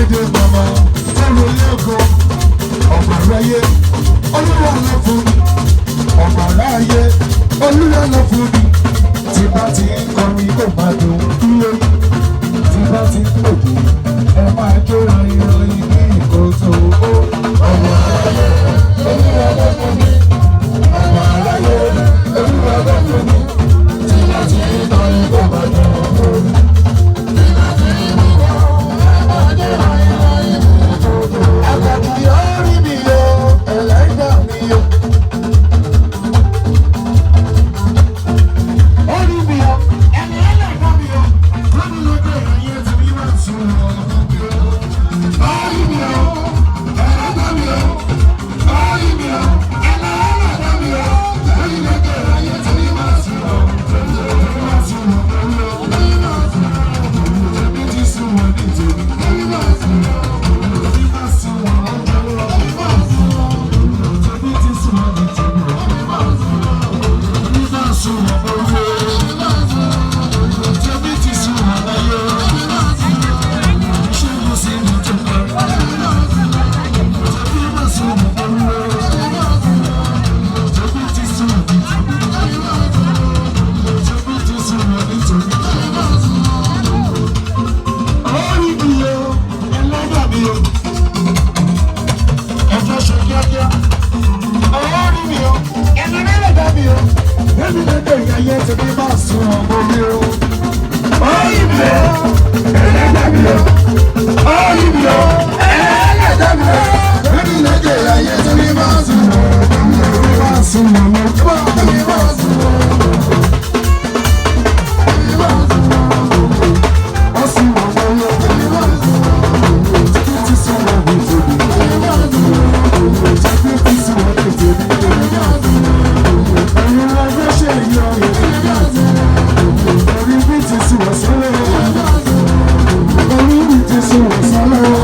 Dédé màmá tẹ́lẹ̀ lẹ́kọ̀ọ́. Ọmọ aráyé, Olúwa ló fún mi. Ọmọ aráyé, Olúwa ló fún mi. Tí bá ti ń kọrin kò máa dùn dúró. Tí bá ti ń pòdì, ẹ máa jó ròyìn bí ìkòtò ó. Ọmọ aráyé, Olúwa ló fún mi. Ọmọ aráyé, Olúwa ló fún mi. Tí bá ti ń kọrin kò máa dùn dúró. Àkàtì orí mi yọ, ẹlẹ́dàá mi yọ. Orí mi yọ, ẹlẹ́dàá mi yọ. Lórí lókè ayé tí mi máa sùn ọ̀rọ̀ mi yọ. Orí mi yọ, ẹlẹ́dàá mi yọ. Orí mi yọ, ẹlẹ́dàá mi yọ. Lórí lókè ayé tí mi máa sùn ọ̀rọ̀ mi yọ. Máa sùn ọ̀rọ̀ mi yọ. Tèmi ti sùn wọ́n ní tèmi. Tèmi máa sùn wọ́n tèmi ti sùn wọ́n ní tèmi. Tèmi máa sùn wọ́n mọ́ tèmi ti sùn wọ́n láyé. Ṣé mo sì ní tó kọ́? Tèmi máa sùn wọ́n mọ́ tèmi ti sùn wọ́n ní tèmi. Tèmi ti sùn wọ́n ní tèmi. Orí mi o, ẹlẹ́dàá mi o, ẹjọ́ ṣe kíákíá. Orí mi o, ẹlẹ́dàá mi o, èmi lẹ́dẹ̀ ìyáyé tèmi máa sùn ọmọ mi o. Orí mi o, ẹlẹ́dàá mi o, orí mi o, ẹlẹ́dàá mi o, èmi lẹ́dẹ̀ ìyáyé tèmi máa sùn ọmọ mi o. Máa sùn ọmọ mi o, tèmi máa sùn ọmọ mi o. Orí mi ti sùn wọ́n sọ́lẹ̀.